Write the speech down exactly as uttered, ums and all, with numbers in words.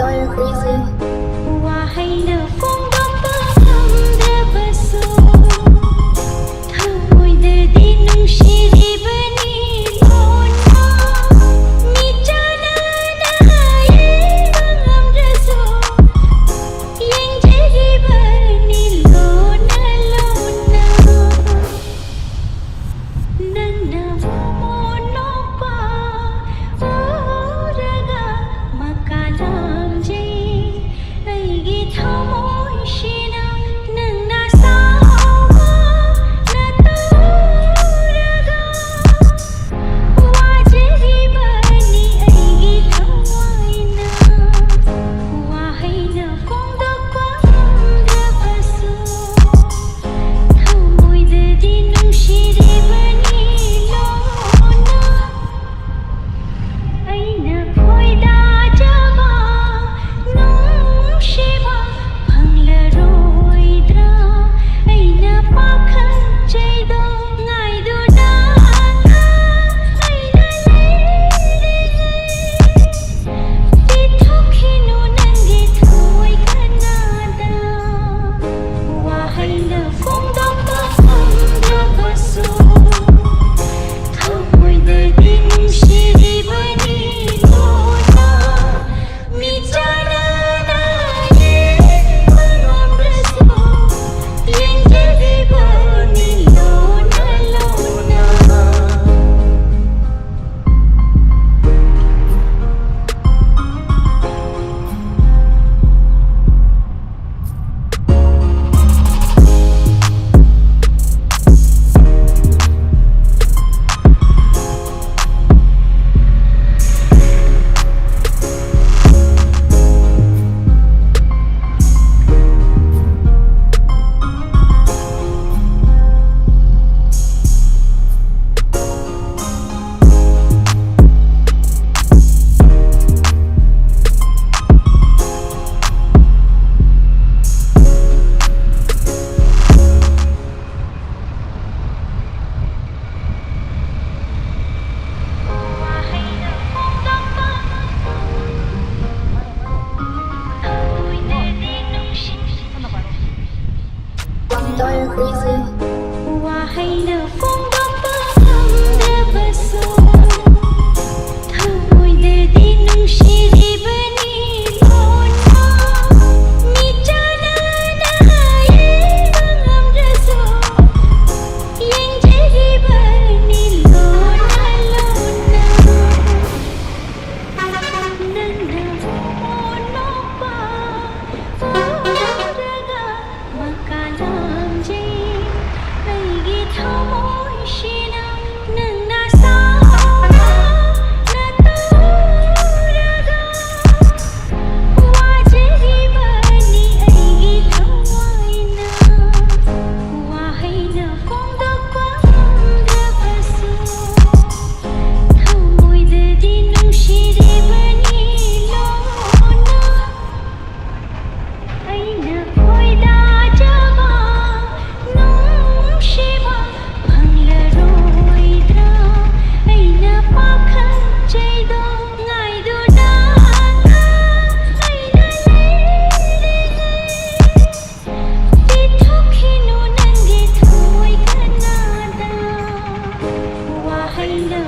Are you crazy? ꯋꯥꯍꯩꯅ ꯐꯣꯡꯗꯣꯛꯄ ꯉꯝꯗ꯭ꯔꯕꯁꯨ ꯊꯃꯣꯏꯗꯗꯤ ꯅꯨꯡꯁꯤꯔꯤꯕꯅꯤ ꯂꯣꯟꯅ ꯃꯤꯠꯆꯥꯟꯅꯅ ꯌꯦꯡꯕ ꯉꯝꯗ꯭ꯔꯁꯨ ꯌꯦꯡꯖꯔꯤꯕꯅꯤ ꯂꯣꯟꯅ ꯂꯣꯟꯅ ꯅꯪꯅ ꯃꯣꯃꯣꯟ ꯅꯣꯛꯄ ꯎꯔꯒ ꯃꯀꯥ ꯂꯥꯝꯖꯩ ꯋꯥꯍꯩꯅ ꯐꯣꯡꯗꯣꯛꯄ ꯉꯝꯗ꯭ꯔꯕꯁꯨ, ꯊꯃꯣꯏꯗꯗꯤ ꯅꯨꯡꯁꯤꯔꯤꯕꯅꯤ ꯂꯣꯟꯅ꯫ ꯃꯤꯠ ꯆꯥꯟꯅꯅ ꯍꯥꯏꯕ ꯉꯝꯗ꯭ꯔꯁꯨ, ꯌꯦꯡꯖꯔꯤꯕꯅꯤ ꯂꯣꯟꯅ ꯂꯣꯟꯅ꯫ ꯅꯪꯅ ꯃꯣꯃꯣꯟ ꯅꯣꯛꯄ ꯎꯔꯒ ꯃꯀꯥ ꯂꯥꯝꯖꯩ ꯑꯩꯒꯤ ꯊꯃꯣꯏꯁꯤꯅ꯫ ꯅꯪꯅ ꯁꯥꯎꯕ ꯅꯇꯧ ꯎꯔꯒ ꯋꯥꯖꯔꯤꯕꯅꯤ ꯑꯩꯒꯤ ꯊꯋꯥꯏꯅ꯫ ꯋꯥꯍꯩꯅ ꯐꯣꯡꯗꯣꯛꯄ ꯉꯝꯗ꯭ꯔꯕꯁꯨ, ꯊꯃꯣꯏꯗꯗꯤ ꯅꯨꯡꯁꯤꯔꯤꯕꯅꯤ ꯂꯣꯟꯅ꯫ ꯑꯩꯅ ꯈꯣꯏꯗꯥꯖꯕ ꯅꯨꯡꯁꯤꯕ ꯐꯪꯂꯔꯣꯏꯗ꯭ꯔꯥ? ꯑꯩꯅ ꯄꯥꯈꯠꯆꯩꯗꯣ ꯉꯥꯏꯗꯨꯅ ꯑꯩꯅ ꯂꯩꯔꯤꯉꯩ꯫ ꯄꯤꯊꯣꯛꯈꯤꯅꯨ ꯅꯪꯒꯤ ꯊꯃꯣꯏ ꯀꯅꯥꯗ꯫ ꯋꯥꯍꯩꯅ